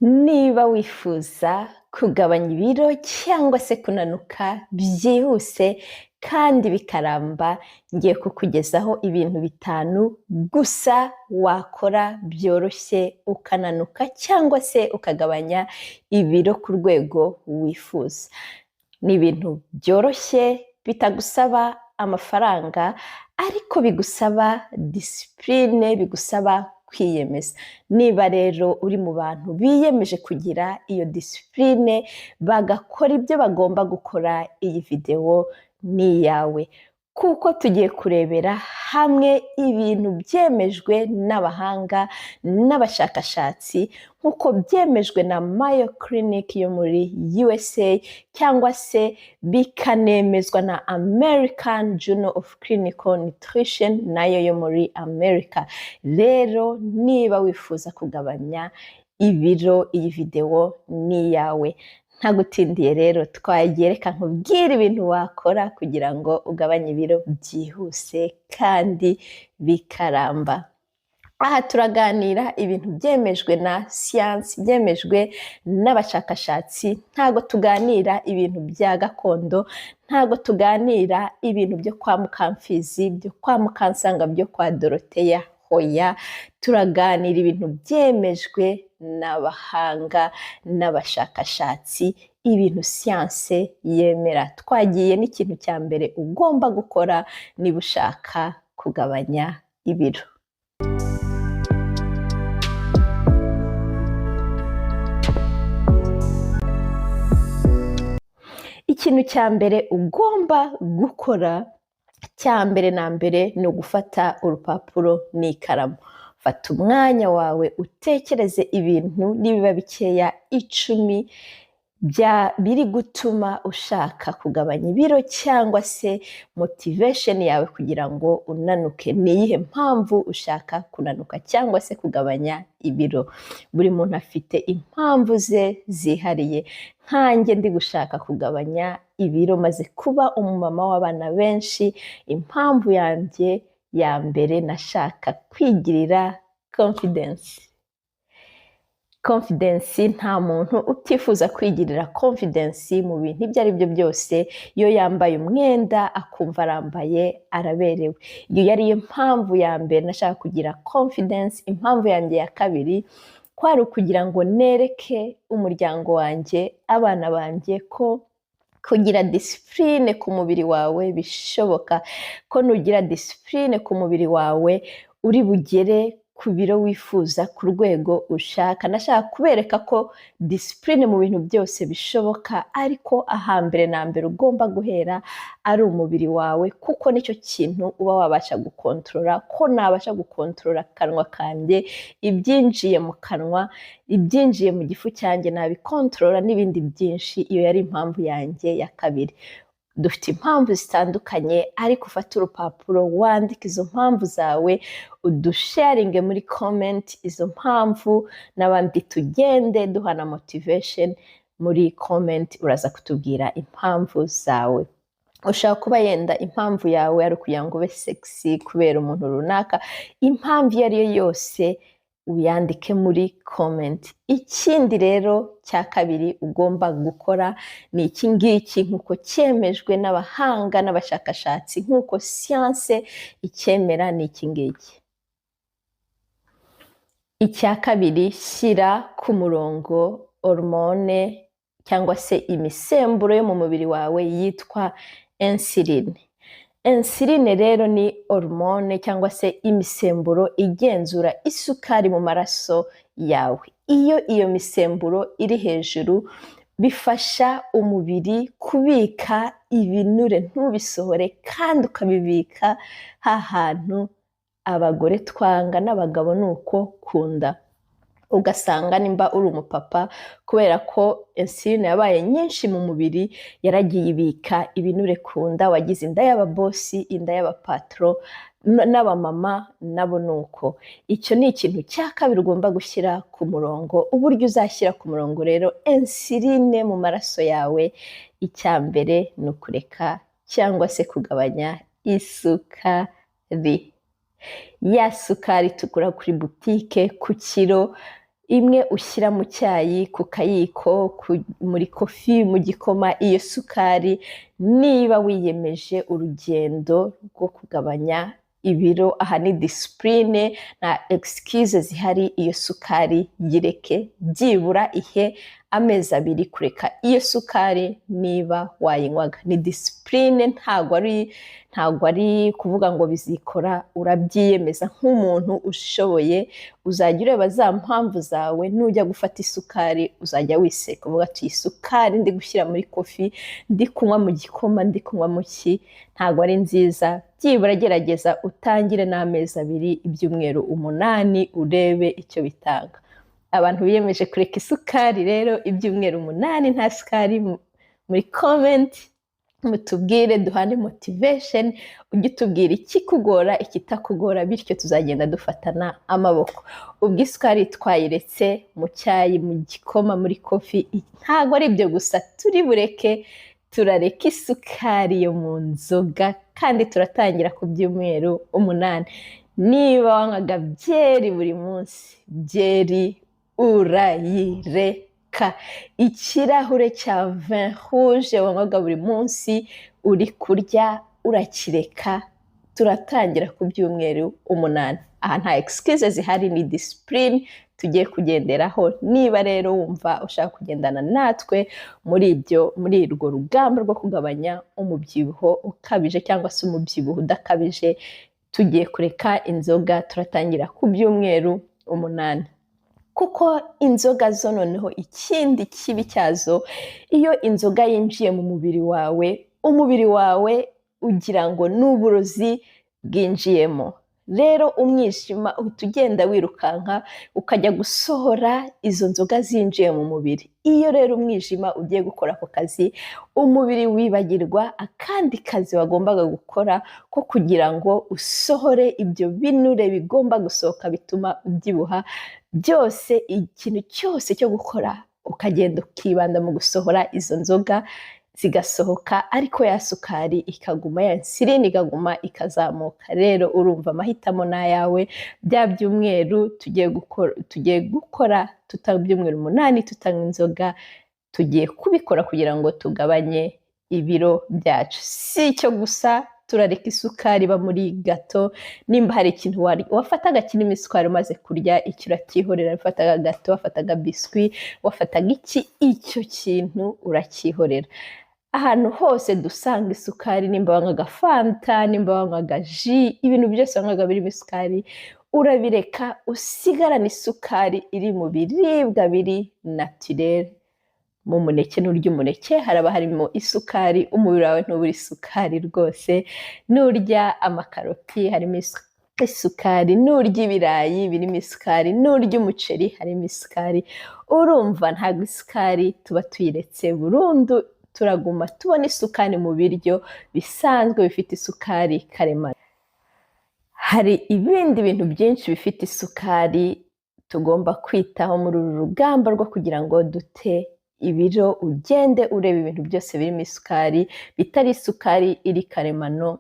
Niba wifuza kugabanya ibiro cyangwa se kunanuka byihuse kandi bikaramba, ngiye kukugezaho ibintu 5 gusa wakora byoroshye ukananuka cyangwa se ukagabanya ibiro ku rwego wifuza. Ni ibintu byoroshye bitagusaba amafaranga ariko bigusaba discipline, bigusaba kwiyemeza. Niba rero uri mu bantu biyemeje kugira iyo discipline bagakora ibyo bagomba gukora, iyi videwo ni iyawe, kuko tugiye kurebera hamwe ibintu byemejwe n'abahanga n'abashakashatsi nk'uko byemejwe na Mayo Clinic yo muri USA cyangwa se bikanemezwa na American Journal of Clinical Nutrition nayo yo muri America. Rero niba wifuza kugabanya ibiro, iyi videwo ni iyawe. Ntagutindiye rero twagiye, reka nkubwire ibintu wakora kugira ngo ugabanye ibiro byihuse kandi bikaramba. Aha turaganira ibintu byemejwe na siyansi, byemejwe n'abashakashatsi, ntago tuganira ibintu bya gakondo, ntago tuganira ibintu byo kwa Mukamfizi, byo kwa Mukansanga, byo kwa Doroteya, hoya, turaganira ibintu byemejwe n'abahanga n'abashakashatsi, ibintu siyanse yemera. Twagiye n'ikintu cya mbere ugomba gukora niba ushaka kugabanya ibiro. Ikintu cya mbere ugomba gukora cya mbere na mbere ni ugufata urupapuro n'ikaramu. Fata umwanya wawe utekereze ibintu nibiba bikeya 10 biri gutuma ushaka kugabanya ibiro cyangwa se motivation yawe kugira ngo unanuke. Ni iyihe mpamvu ushaka kunanuka cyangwa se kugabanya ibiro? Buri muntu afite impamvu ze zihariye. Nkanjye ndi gushaka kugabanya ibiro maze kuba umumama w'abana benshi, impamvu yanjye ya mbere nashaka kwigirira confidence. Confidence, nta muntu utifuza kwigirira confidence mu bintu ibyo ari byo byose. Iyo yambaye umwenda akumva arambaye araberewe. Iyo yari yo mpamvu ya mbere nashaka kugira confidence. Impamvu yanjye ya kabiri kwari ukugira ngo nereke umuryango wanjye, abana banjye ko kugira discipline ku mubiri wawe bishoboka, ko nugira discipline ku mubiri wawe uri bugere ku biro wifuza, ku rwego ushaka. Nashaka kubereka ko discipline mu bintu byose bishoboka, ariko ahambere na mbere ugomba guhera ari umubiri wawe, kuko nicyo kintu uba wabasha gukontorora. Ko nabasha gukontorora akanwa kanjye, ibyinjiye mu kanwa, ibyinjiye mu gifu cyanjye nabikontorora n'ibindi byinshi. Iyo yari impamvu yanjye ya kabiri. Dufite impamvu zitandukanye, ariko ufate urupapuro wandike izo mpamvu zawe, udusharinge muri comment izo mpamvu, n'abandi tugende duhana motivation muri comment, uraza kutubwira impamvu zawe. Ushobora kuba yenda impamvu yawe ari ukugira ngo ube sexy kubera umuntu runaka, impamvu iyo ari yo yose uyandike muri comment. Ikindi rero cya kabiri ugomba gukora ni iki ngiki, nk'uko cyemejwe n'abahanga n'abashakashatsi, nk'uko siyanse icyemera, ni iki ngiki. Icya kabiri, shyira ku murongo hormone cyangwa se imisemburo yo mu mubiri wawe yitwa insuline. Insuline rero ni hormone cyangwa se imisemburo igenzura isukari mu maraso yawe. Iyo iyo misemburo iri hejuru bifasha umubiri kubika ibinure ntubisohore, kandi ukabibika hantu abagore twanga n'abagabo ni uko kunda. Ugasanga nimba uri umupapa, kubera ko insuline yabaye nyinshi mu mubiri, yaragiye ibika ibinure ku nda, wagize inda y'ababosi, inda y'abapatro, n'abamama nabo ni uko. Icyo ni ikintu cya kabiri ugomba gushyira ku murongo. Uburyo uzashyira ku murongo rero insuline mu maraso yawe, icya mbere ni ukureka cyangwa se kugabanya isukari. Ya sukari tugura kuri butike ku kiro. Imwe ushyira mu cyayi, ku kayiko, muri coffee, mu gikoma, iyo sukari, niba wiyemeje urugendo rwo kugabanya ibiro, aha ni discipline, nta excuse zihari. Iyo sukari yireke, byibura ihe amezi 2 kureka iyo sukari niba wayinywaga. Ni discipline, ntabwo ari kuvuga ngo bizikora. Urabyiyemeza nk'umuntu ushoboye. Uzajya ureba za mpamvu zawe. Nujya gufata isukari, uzajya wiseka uvuga ati: "Isukari ndi gushyira muri coffee, ndi kunywa mu gikoma, ndi kunywa mu ki, ntabwo ari nziza." Byibura gerageza utangire n'amezi 2, ibyumweru 8, urebe icyo bitanga. Abantu biyemeje kureka isukari rero ibyumweru 8 nta sukari, muri comment mutubwire, duhane motivation. Ujye utubwira ikikugora, ikitakugora, bityo tuzagenda dufatana amaboko. Ubwo isukari twayiretse mu cyayi, mu gikoma, muri coffee, ntabwo ari ibyo gusa turi bureke. Turareka isukari yo mu nzoga, kandi turatangira ku byumweru 8. Niba wanywaga byeri buri munsi, byeri urayireka. Ikirahure cya vin rouge wanywaga buri munsi uri kurya, urakireka. Turatangira ku byumweru 8. Aha nta excuse zihari, ni discipline tugiye kugenderaho. Niba rero wumva ushaka kugendana natwe muri ibyo, muri urwo rugamba rwo kugabanya umubyibuho ukabije cyangwa se umubyibuho udakabije, tugiye kureka inzoga. Turatangira ku byumweru 8, kuko inzoga zo noneho ikindi kibi cyazo, iyo inzoga yinjiye mu mubiri wawe, umubiri wawe ugira ngo ni uburozi bwinjiyemo. Rero umwijima uhita ugenda wirukanka ukajya gusohora izo nzoga zinjiye mu mubiri. Iyo rero umwijima ugiye gukora ako kazi, umubiri wibagirwa akandi kazi wagombaga gukora ko kugira ngo usohore ibyo binure bigomba gusohoka bituma ubyibuha byose. Ikintu cyose cyo gukora, ukagenda ukibanda mu gusohora izo nzoga, zigasohoka, ariko ya sukari ikaguma, ya insuline ikaguma ikazamuka. Rero urumva amahitamo ni ayawe. Bya byumweru tugiye gukora byumweru 8 tutanywa inzoga, tugiye kubikora kugira ngo tugabanye ibiro byacu. Si icyo gusa, turareka isukari iba muri gâteau. Nimba hari ikintu wafataga kirimo isukari umaze kurya, icyo uracyihorera. Wafataga gâteau, wafataga biscuit, wafataga iki, icyo kintu uracyihorera. Ahantu hose dusanga isukari, nimba wanywaga Fanta, nimba wanywaga jus, ibintu byose wanywaga birimo isukari, urabireka, usigarane isukari iri mu biribwa biri naturel. Mu muneke, nurya umuneke haraba harimo isukari, umubiri wawe ntubura isukari rwose. Nurya amakaroti harimo isukari, nurya ibirayi birimo isukari, nurya umuceri harimo isukari. Urumva ntabwo isukari tuba tuyiretse burundu, turaguma tubona isukari mu biryo bisanzwe bifite isukari karemano. Hari ibindi bintu byinshi bifite isukari tugomba kwitaho muri uru rugamba rwo kugira ngo dute ibiro. Ugende ureba ibintu byose birimo isukari bitari isukari iri karemano,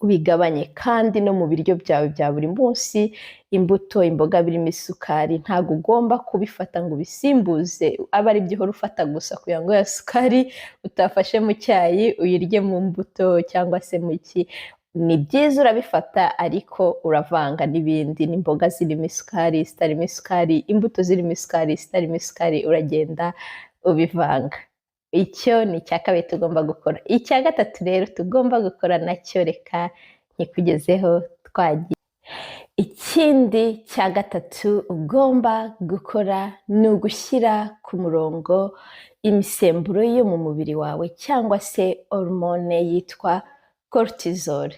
ubigabanye. Kandi no mu biryo byawe bya buri munsi, imbuto, imboga birimo isukari, ntabwo ugomba kubifata ngo ubisimbuze, abe ari byo uhora ufata gusa, kugira ngo ya sukari utafashe mu cyayi uyirye mu mbuto cyangwa se mu ki. Ni byiza, urabifata, ariko uravanga n'ibindi, n'imboga zirimo isukari, zitarimo isukari, imbuto zirimo isukari, zitarimo isukari, uragenda ubivanga. Icyo ni icya kabiri tugomba gukora. Icya gatatu rero tugomba gukora nacyo reka nkikugezeho twagiye. Ikindi cya gatatu ugomba gukora ni ugushyira ku murongo imisemburo yo mu mubiri wawe, cyangwa se hormone yitwa cortisol.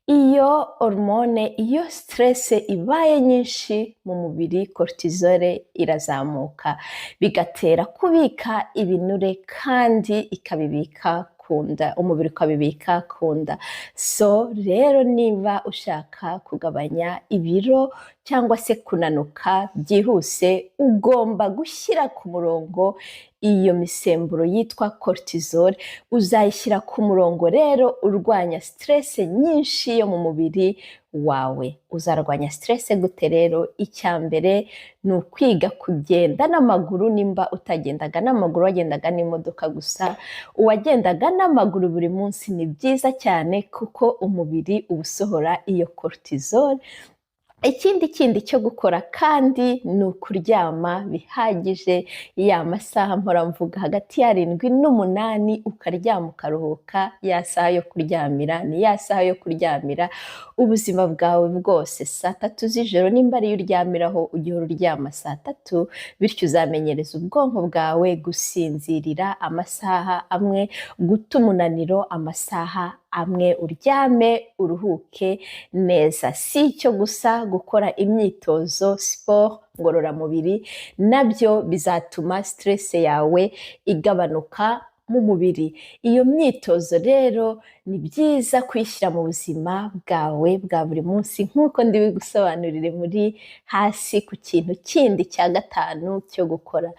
Iyo hormone, iyo stress ibaye nyinshi mu mubiri, cortisol irazamuka, bigatera kubika ibinure, kandi ikabibika ku nda, umubiri ukabibika ku nda. So rero niba ushaka kugabanya ibiro cyangwa se kunanuka byihuse, ugomba gushyira ku murongo iyo misemburo yitwa cortisol. Uzayishyira ku murongo rero urwanya stress nyinshi yo mu mubiri. wawe. Uzarwanya stress gute rero? Icya mbere ni ukwiga kugenda n'amaguru. Nimba utagendaga n'amaguru, wagendaga n'imodoka gusa, uwagendaga n'amaguru buri munsi ni byiza cyane, kuko umubiri uba usohora iyo cortisol. Ikindi kindi cyo gukora kandi ni ukuryama bihagije, ya masaha mpora mvuga, hagati ya 7 n'umunani, ukaryama ukaruhuka. Ya saha yo kuryamira ni ya saha yo kuryamira ubuzima bwawe bwose. Saa 3 z'ijoro nimba ariyo uryamiraho, ujye uhora uryama saa 3, bityo uzamenyereza ubwonko bwawe gusinzirira amasaha amwe, guta umunaniro amasaha amwe, uryame uruhuke neza. Si icyo gusa, gukora imyitozo, siporo ngororamubiri, nabyo bizatuma stress yawe igabanuka mu mubiri. Iyo myitozo rero ni byiza kuyishyira mu buzima bwawe bwa buri munsi, nk'uko ndibigusobanurire muri hasi ku kintu kindi cya gatanu cyo gukora.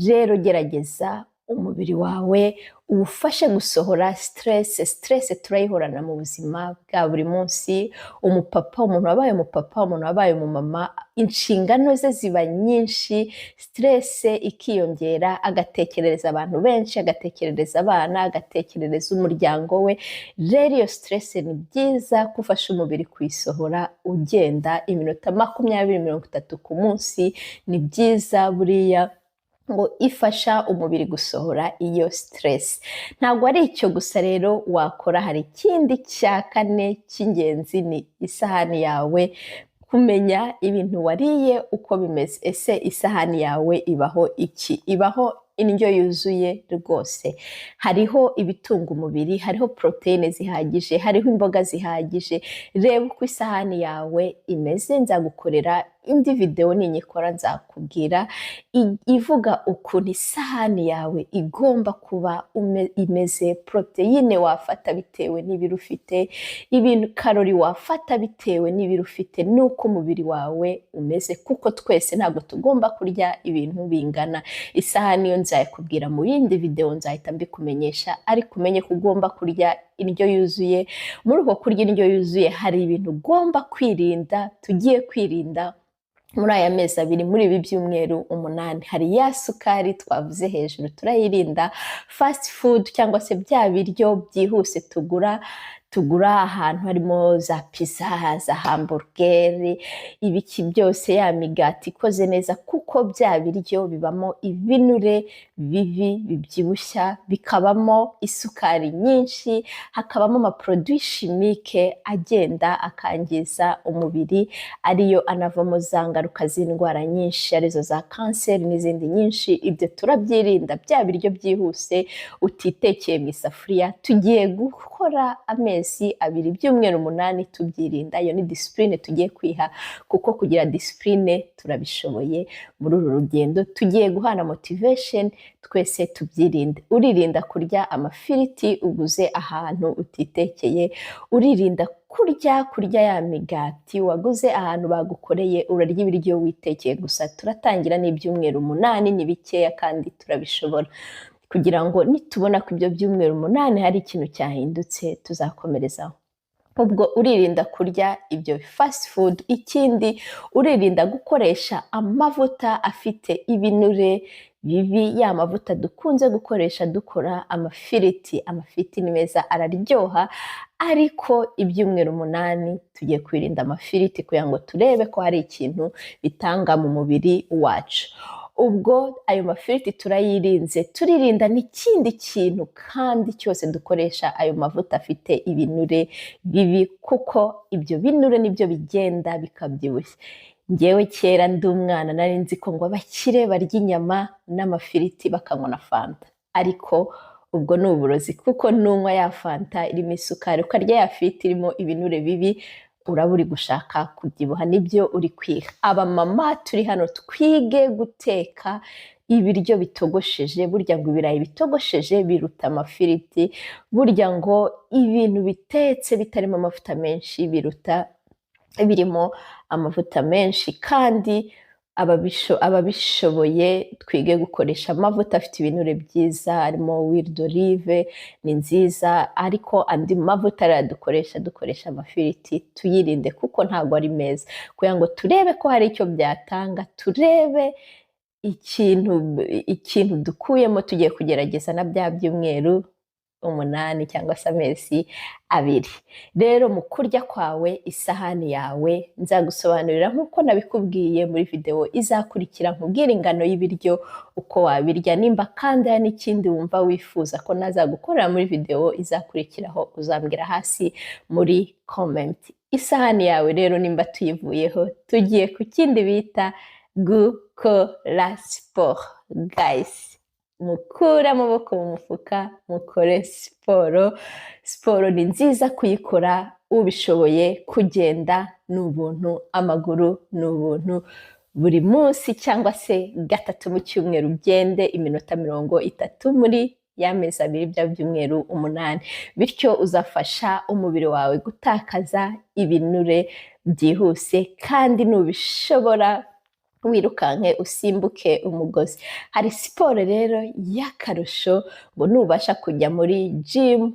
Rero gerageza umubiri wawe uwufashe gusohora stress. Stress turayihorana mu buzima bwa buri munsi. Umupapa, umuntu wabaye umupapa, umuntu wabaye umumama, inshingano ze ziba nyinshi, stress ikiyongera, agatekerereza abantu benshi, agatekerereza abana, agatekerereza umuryango we. Rero iyo stress ni byiza ko ufasha umubiri kuyisohora ugenda iminota 20, 30 ku munsi. Ni byiza buriya ngo ifasha umubiri gusohora iyo stress. Ntabwo ari icyo gusa rero wakora, hari ikindi cya kane cy'ingenzi, ni isahani yawe, kumenya ibintu wariye uko bimeze. Ese isahani yawe ibaho iki? Ibaho indyo yuzuye rwose, hariho ibitunga umubiri, hariho poroteyine zihagije, hariho imboga zihagije. Reba uko isahani yawe imeze. Nzagukorera indi videwo, ninyikora nzakubwira, ivuga ukuntu isahani yawe igomba kuba imeze, poroteyine wafata bitewe n'ibiro ufite, ibintu karori wafata bitewe n'ibiro ufite n'uko umubiri wawe umeze, kuko twese ntabwo tugomba kurya ibintu bingana. Isahani yo nzayikubwira mu yindi videwo, nzahita mbikumenyesha, ariko umenye ko ugomba kurya indyo yuzuye. Muri uko kurya indyo yuzuye hari ibintu ugomba kwirinda, tugiye kwirinda muri aya mezi 2, muri ibi byumweru 8. Hari ya sukari twavuze hejuru, turayirinda. Fast food cyangwa se bya biryo byihuse tugura ahantu harimo za pizza, za hamburger, ibiki byose, ya migati ikoze neza, kuko bya biryo bibamo ibinure bibi bibyibushya, bikabamo isukari nyinshi, hakabamo ama produits chimiques agenda akangiza umubiri, ariyo anavamo za ngaruka z'indwara nyinshi, arizo za kanseri n'izindi nyinshi. Ibyo turabyirinda, bya biryo byihuse utitekeye mu isafuriya. Tugiye gukora amezi 2, ibyumweru 8, tubyirinda. Iyo ni discipline tugiye kwiha, kuko kugira discipline turabishoboye. Muri uru rugendo tugiye guhana motivation twese, tubyirinde. Uririnda kurya amafiriti uguze ahantu utitekeye, uririnda kurya ya migati waguze ahantu bagukoreye, urarya ibiryo witekeye gusa. Turatangira n'ibyumweru 8, ni bikeya kandi turabishobora, kugira ngo nitubona ko ibyo byumweru 8 hari ikintu cyahindutse, tuzakomerezaho. Ubwo uririnda kurya ibyo fast food. Ikindi, uririnda gukoresha amavuta afite ibinure bibi, ya mavuta dukunze gukoresha dukora amafiriti. Amafiriti ni meza, araryoha, ariko ibyumweru 8 tugiye kwirinda amafiriti kugira ngo turebe ko hari ikintu bitanga mu mubiri wacu. Ubwo ayo mafiriti turayirinze, turirinda n'ikindi kintu kandi cyose dukoresha ayo mavuta afite ibinure bibi, kuko ibyo binure nibyo bigenda bikabyibushya. Ngewe kera ndi umwana nari nzi ko ngo abakire barya inyama n'amafiriti, bakanywa na Fanta, ariko ubwo ni uburozi, kuko nunywa ya Fanta irimo isukari, ukarya ya firiti irimo ibinure bibi, uraba uri gushaka kubyibuha, nibyo uri kwiha. Abamama turi hano, twige guteka ibiryo bitogosheje. Burya ngo ibirayi bitogosheje biruta amafiriti, burya ngo ibintu bitetse bitarimo amavuta menshi biruta birimo amavuta menshi. Kandi Ababishoboye twige gukoresha amavuta afite ibinure byiza, harimo huile d'olive, ni nziza, ariko andi mavuta ariya dukoresha amafiriti tuyirinde kuko ntabwo ari meza, kugira ngo turebe ko hari icyo byatanga, turebe ikintu dukuyemo. Tugiye kugerageza na bya byumweru 8 cyangwa se amezi 2. Rero mu kurya kwawe, isahani yawe nzagusobanurira nk'uko nabikubwiye muri videwo izakurikira, nkubwire ingano y'ibiryo, uko wabirya. Nimba kandi hari n'ikindi wumva wifuza ko nazagukorera muri videwo izakurikiraho, uzambwira hasi muri comment. Isahani yawe rero nimba tuyivuyeho, tugiye ku kindi bita gukora siporo. Guys, mukure amaboko mu mufuka, mukore siporo. Siporo ni nziza kuyikora ubishoboye. Kugenda ni ubuntu, amaguru ni ubuntu. Buri munsi cyangwa se gatatu mu cyumweru ugende iminota 30 muri y'amezi 2, bya byumweru 8. Bityo uzafasha umubiri wawe gutakaza ibinure byihuse. Kandi nubishobora wirukanke, usimbuke umugozi. Hari siporo rero y'akarusho ngo nubasha kujya muri gym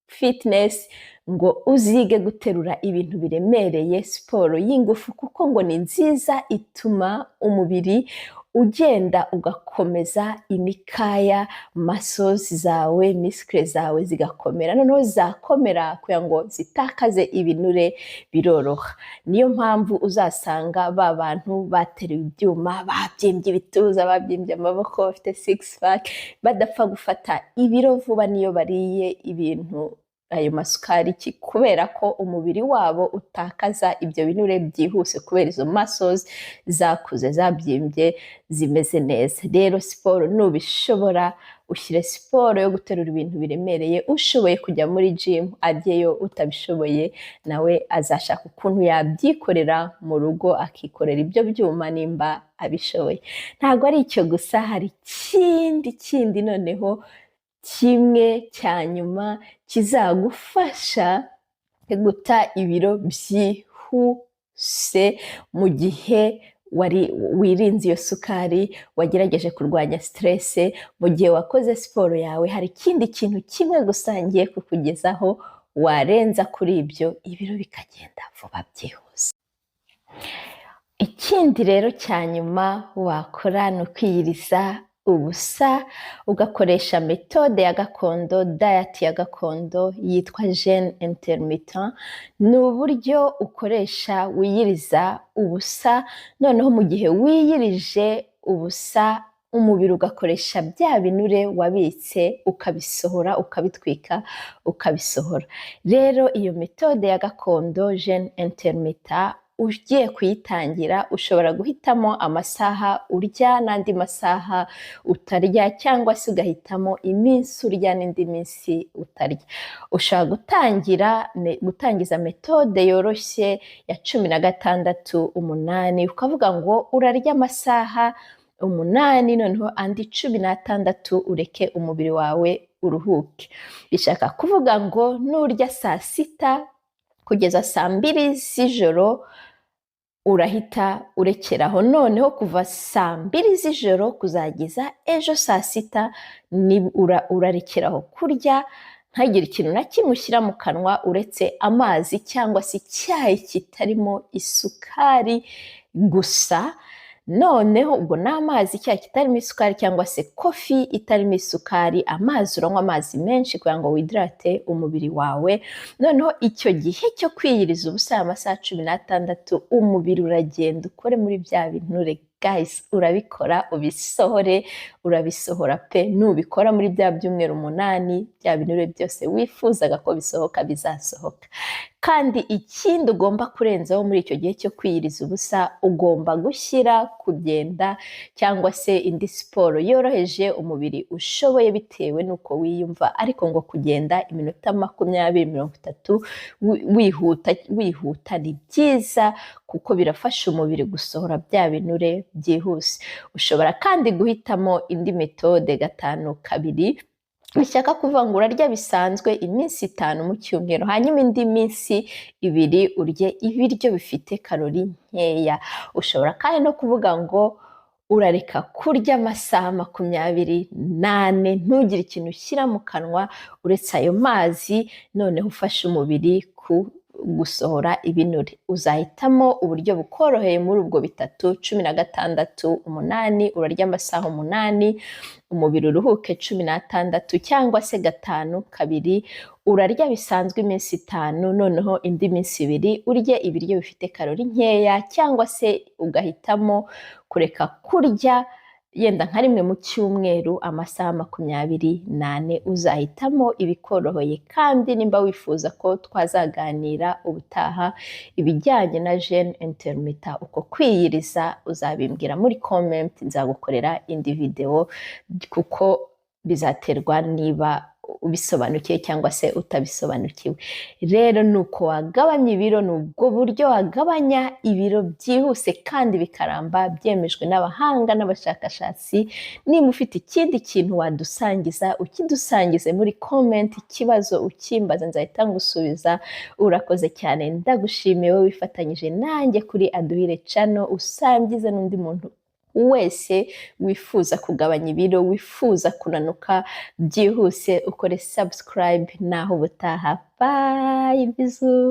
fitness, ngo uzige guterura ibintu biremereye, siporo y'ingufu, kuko ngo ni nziza, ituma umubiri ugenda ugakomeza imikaya, muscles zawe, muscles zawe zigakomera. Noneho zakomera, kugira ngo zitakaze ibinure biroroha. Niyo mpamvu uzasanga ba bantu bateruye ibyuma, babyimbye ibituza, babyimbye amaboko, bafite six pack, badapfa gufata ibiro vuba niyo bariye ibintu ayo masukari ki, kubera ko umubiri wabo utakaza ibyo binure byihuse kubera izo muscles zakuze, zabyimbye, zimeze neza. Rero siporo, nubishobora ushyire siporo yo guterura ibintu biremereye. Ushoboye kujya muri gym ajyeyo, utabishoboye nawe azashaka ukuntu yabyikorera mu rugo, akikorera ibyo byuma nimba abishoboye. Ntabwo ari icyo gusa, hari ikindi kindi noneho kimwe cya nyuma kizagufasha guta ibiro byihuse mu gihe wari wirinze iyo sukari, wagerageje kurwanya stress, mu gihe wakoze siporo yawe. Hari ikindi kintu kimwe gusa ngiye kukugezaho warenza kuri ibyo, ibiro bikagenda vuba byihuse. Ikindi rero cya nyuma wakora ni ukwiyiriza ubusa, ugakoresha méthode ya gakondo, diet ya gakondo yitwa jeûne intermittent. Ni uburyo ukoresha wiyiriza ubusa. Noneho mu gihe wiyirije ubusa, umubiri ugakoresha bya binure wabitse, ukabisohora, ukabitwika, ukabisohora. Rero iyo méthode ya gakondo, jeûne intermittent, ugiye kuyitangira ushobora guhitamo amasaha urya n'andi masaha utarya, cyangwa se ugahitamo iminsi urya n'indi minsi utarya. Ushobora gutangira gutangiza méthode yoroshye ya 16:8, ukavuga ngo urarya amasaha 8, noneho andi 16 ureke umubiri wawe uruhuke. Bishaka kuvuga ngo nurya saa 6 kugeza saa 2 z'ijoro, urahita urekeraho. Noneho kuva saa 2 z'ijoro kuzageza ejo saa 6 urarekeraho kurya, ntagire ikintu na kimwe ushyira mu kanwa uretse amazi cyangwa se icyayi kitarimo isukari gusa. Noneho ubwo ni amazi, icyayi kitarimo isukari cyangwa se coffee itarimo isukari. Amazi, uranywa amazi menshi kugira ngo wihydrate umubiri wawe. Noneho icyo gihe cyo kwiyiriza ubusa, aya masaha 16, umubiri uragenda ukore muri bya binure. Guys, urabikora ubisohore, urabisohora pe. Nubikora muri bya byumweru 8, bya binure byose wifuzaga ko bisohoka bizasohoka. Kandi ikindi ugomba kurenzaho muri icyo gihe cyo kwiyiriza ubusa, ugomba gushyira kugenda cyangwa se indi siporo yoroheje umubiri ushoboye bitewe n'uko wiyumva, ariko ngo kugenda iminota 20, 30 wihuta wihuta ni byiza kuko birafasha umubiri gusohora bya binure byihuse. Ushobora kandi guhitamo indi méthode 5:2. Bishaka kuvuga ngo urarya bisanzwe iminsi 5 mu cyumweru, hanyuma indi minsi 2 urye ibiryo bifite karori nkeya. Ushobora kandi no kuvuga ngo urareka kurya amasaha 24, ntugire ikintu ushyira mu kanwa uretse ayo mazi, noneho ufashe umubiri ku gusohora ibinure. Uzahitamo uburyo bukoroheye muri ubwo bitatu: 16, 8, urarya amasaha 8, umubiri uruhuke 16, cyangwa se 5, 2, urarya bisanzwe iminsi 5, noneho indi minsi 2 urye ibiryo bifite karori nkeya, cyangwa se ugahitamo kureka kurya yenda nka rimwe mu cyumweru amasaha 24. Uzahitamo ibikoroheye. Kandi nimba wifuza ko twazaganira ubutaha ibijyanye na jeûne intermittent, uko kwiyiriza, uzabimbwira muri comment, nzagukorera indi videwo, kuko bizaterwa niba ubisobanukiwe cyangwa se utabisobanukiwe. Rero ni uko wagabanya ibiro, ni ubwo buryo wagabanya ibiro byihuse kandi bikaramba, byemejwe n'abahanga n'abashakashatsi. Niba ufite ikindi kintu wadusangiza, ukidusangize muri comment, ikibazo ukimbaza, nzahita ngusubiza. Urakoze cyane, ndagushimiye wowe wifatanyije nanjye kuri Aduhire Channel. Usangize n'undi muntu wese wifuza kugabanya ibiro, wifuza kunanuka byihuse. Ukore subscribe. Naho ubutaha, bye, bisous.